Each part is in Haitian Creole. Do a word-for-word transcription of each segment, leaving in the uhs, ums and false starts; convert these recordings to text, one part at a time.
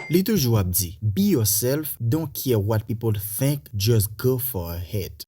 Li toujou ap di, "Be yourself, don't care what people think, just go for a hit."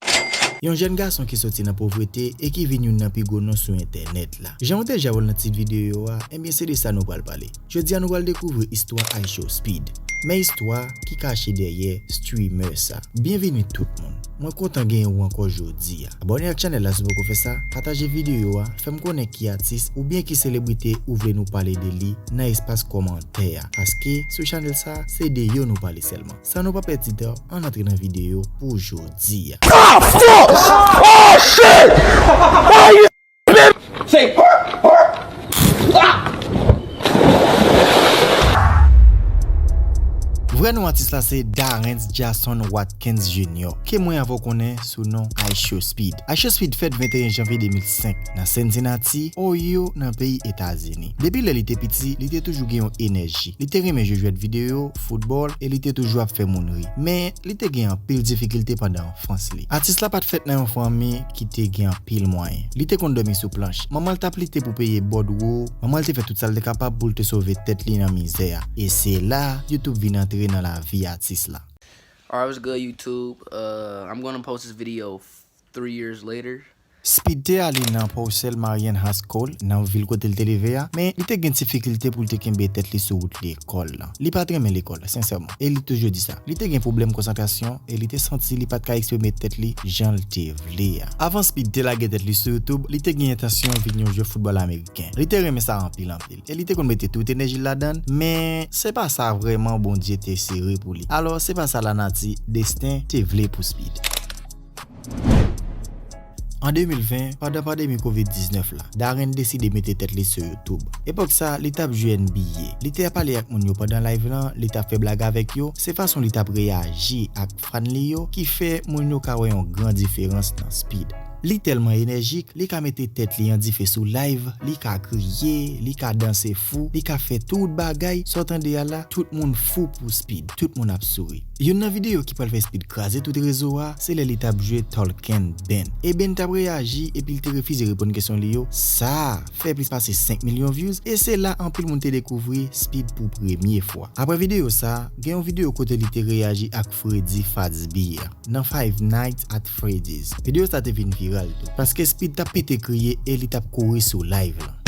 Yon jèn gason ki soti nan povrete e ki vin youn nan pi gwo non sou entènèt la. Jan w deja wè l nan tit videyo a, ebyen se de sa nou pral pale. Jodi a nou pral dekouvri istwa IShowSpeed. Men istwa ki kache dèyè streamer sa. Byenvini tout moun. Mwen kontan genyen w ankò jodi a. Abòne ak chanèl la si w poko fè sa, pataje videyo a, fè m konnen ki atis oubyen ki selebrite ou vle nou pale de li nan espas kòmantè a. Paske sou chanèl sa, se de yo nou pale sèlman. San nou pa pèdi tan, ann antre nan videyo pou jodi a. Ah, fuck! Oh, shit! Why you say, "Hurt, hurt"? Ah! Vrè non atis la se Darrens Jason Watkins Junior, ke mwen avè w konnen sou non IShowSpeed. IShowSpeed fèt venteyen janvye de mil senk nan Cincinnati, Ohio, nan peyi Etazini. Depi lè li te piti, li te toujou gen yon enèji. Li te renmen jwe jwèt videyo, foutbòl, e li te toujou ap fè moun ri. Men, li te gen anpil difikilte pandan anfans li. Atis la pa t fèt nan yon fanmi ki te gen anpil mwayen. Li te konn dòmi sou planch. Manman l t ap lite pou peye bòdwo. Manman l te fè tout sa l te kapab pou l te sove tèt li nan mizè a. E se la, YouTube vin antre nan lavi atis la. Alright, what's good, YouTube? Uh, I'm gonna post this video three years later. Speed te ale nan Purcell Marian High School, nan vil kote l te leve a, men li te gen difikilte pou l te kenbe tèt li sou wout lekòl la. Li pa t renmen lekòl, sensèman, e li toujou di sa. Li te gen pwoblèm konsantrasyon e li te santi li pa t ka eksprime tèt li jan l te vle a. Avan Speed te lage tèt li sou YouTube, li te gen entansyon vin yon jwè foutbòl ameriken. Li te renmen sa anpil, anpil, e li te konn mete tout enèji l ladan l, men se pa sa vrèman Bondye te sere pou li. Alò, se pa sa lanati, desten, te vle pou Speed. An de mil ven, pandan pandemi kovid diznèf la, Darren deside mete tèt li sou YouTube. Epòk sa, li t ap jwe N B A. Li te ap pale ak moun yo pandan live lan, li t ap fè blag avèk yo. Se fason li t ap reyaji ak fan li yo ki fè moun yo ka wè yon gran diferans nan Speed. Li tèlman enèjik, li ka mete tèt li an dife sou live, li ka kriye, li ka danse fou, li ka fè tout bagay. Sa w tande a la, tout moun fou pou Speed, tout moun ap souri. Youn nan videyo ki pral fè Speed kraze tout rezo a, se lè li t ap jwe Talking Ben. E Ben t ap reyaji epi l te refize reponn kesyon li yo. Sa fè plis pase senk milyon views, e se la anpil moun te dekouvri Speed pou premye fwa. Apre videyo sa, gen yon videyo kote li te reyaji ak Freddy Fazbear nan Five Nights at Freddy's. Videyo sa te vin viral tou, paske Speed t ap pete kriye e li t ap kouri sou live lan.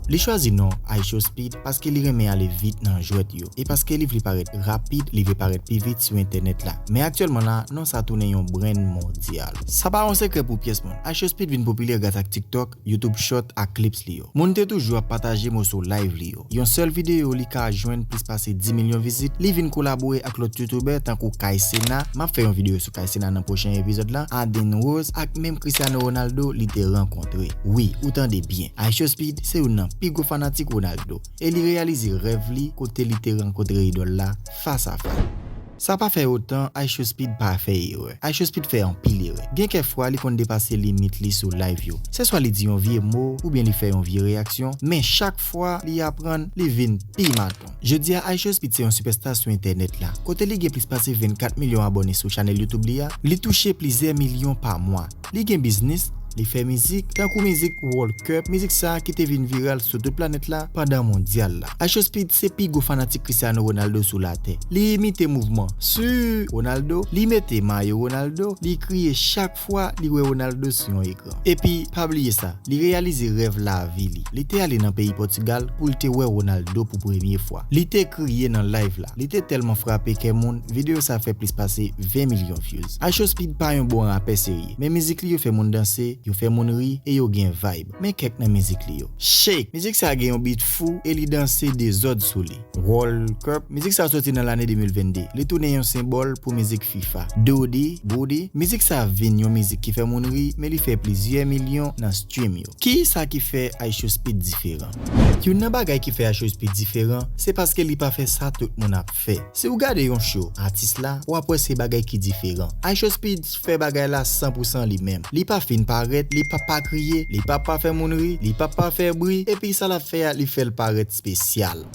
Li chwazi non IShowSpeed paske li renmen ale vit nan jwèt yo e paske li vle parèt rapid, li vle parèt pi vit sou entènèt la. Men aktyèlman la, non sa tounen yon brand mondyal. Sa pa yon sekrè pou pyès moun. IShowSpeed vin popilè gras ak TikTok, YouTube Short ak clips li yo. Moun te toujou ap pataje moso live li yo. Yon sèl videyo li ka jwenn plis pase dis milyon vizit. Li vin kolabore ak lòt youtubè tankou Kai Cenat. M ap fè yon videyo sou Kai Cenat nan pwochen epizòd la. Aden Rose ak menm Cristiano Ronaldo li te rankontre. Wi, ou tande byen. IShowSpeed se youn nan pi gwo fanatik Ronaldo. E li reyalize rèv li kote li te rankontre idòl la fas a fas. Sa pa fè otan IShowSpeed pa fè erè. IShowSpeed fè anpil erè. Gen kèk fwa li konn depase limit li sou live yo. Se swa li di yon vye mo oubyen li fè yon vye reyaksyon, men chak fwa li aprann, li vin pi maton. Jodi a, IShowSpeed se yon sipèsta sou entènèt la. Kote li gen plis pase vennkat milyon abòne sou chanèl YouTube li a, li touche plizyè milyon pa mwa. Li gen biznis, li fè mizik, tankou mizik World Cup, mizik sa a ki te vin viral sou tout planèt la pandan mondyal la. IShowSpeed se pi gwo fanatik Cristiano Ronaldo sou latè. Li imite mouvman si Ronaldo, li mete mayo Ronaldo, li kriye chak fwa li wè Ronaldo sou yon ekran. Epi, pa bliye sa, li reyalize rèv lavi li. Li te ale nan peyi Pòtigal pou l te wè Ronaldo pou premye fwa. Li te kriye nan live la. Li te tèlman frape kè moun, videyo sa fè plis pase ven milyon views. IShowSpeed pa yon bon rapè serye, men mizik li yo fè moun danse, yo fè moun ri e yo gen vibe. Men kèk nan mizik li yo. Shake! Mizik sa gen yon beat fou e li danse dezòd sou li. World Cup. Mizik sa soti nan lane de mil vennde. Li tounen yon senbòl pou mizik FIFA. Dodi, Booty. Mizik sa vin yon mizik ki fè moun ri, men li fè plizyè milyon nan stream yo. Kisa ki fè IShowSpeed diferan? Youn nan bagay ki fè IShowSpeed diferan, se paske li pa fè sa tout moun ap fè. Si w gade yon show atis la, w ap wè se bagay ki diferan. IShowSpeed fè bagay la san pou san li menm. Li pa fin parèt, li p ap pa kriye, li p ap pa fè moun ri, li p ap pa fè bri, epi sa l ap fè a, li fè l parèt espesyal.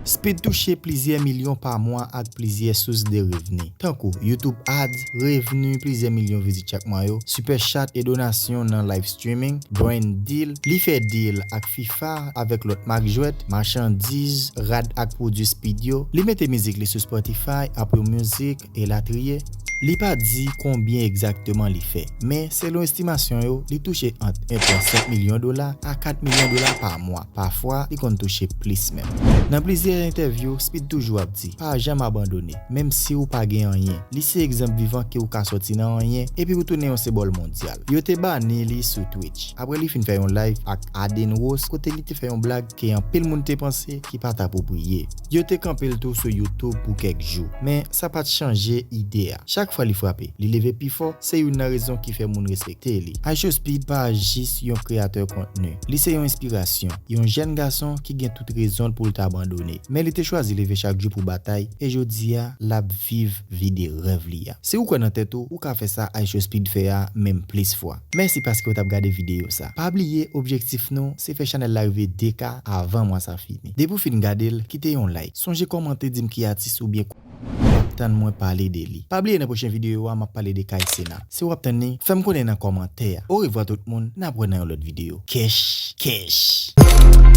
Speed touche plizyè milyon pa mwa ak plizyè sous de revni, tankou YouTube Ads, revni plizyè milyon vizit chak mwa yo, Super Chat e donasyon nan live streaming, brand deal, li fè deal ak FIFA avèk lòt mak jwèt, machandiz, rad ak pwodui Speed yo, li mete mizik li sou Spotify, Apple Music, elatriye. Li pa di konbyen egzakteman li fè, men selon estimasyon yo, li touche ant en pwen senk milyon dola a kat milyon dola pa mwa. Pafwa, li konn touche plis menm. Nan plizyè entèvyou, Speed toujou ap di, "Pa janm abandone, menm si w pa gen anyen." Li se egzanp vivan ke w ka sòti nan anyen epi w tounen yon senbòl mondyal. Yo te bani li sou Twitch. Apre li fin fè yon live ak Adin Ross kote li te fè yon blag ke anpil moun te panse ki pa t apwopriye. Yo te kanpe l tou sou YouTube pou kèk jou, men sa pa t chanje ide a. Chak fwa li frape, li leve pi fò, se youn nan rezon ki fè moun respekte li. IShowSpeed pa jis yon kreyatè kontni, li se yon enspirasyon, yon jèn gason ki gen tout rezon l pou l ta abandone. Men li te chwazi leve chak jou pou batay, e jodi a, l ap viv vi de rèv li a. Si w kwè nan tèt ou, ou ka fè sa IShowSpeed fè a menm plis fwa. Mèsi paske w t ap gade videyo sa. Pa bliye, objektif nou, se fè chanèl la rive de K avan mwa sa fini. Depi w fin gade l, kite yon like. Sonje kòmante, di m ki atis oubyen w ap tann mwen pale de li. Pa bliye nan pwochen videyo a, m ap pale de Kai Cenat. Si w ap tann li, fè m konnen nan kòmantè a. Orevwa tout moun, n ap wè nan yon lòt videyo. Kèch, kèch.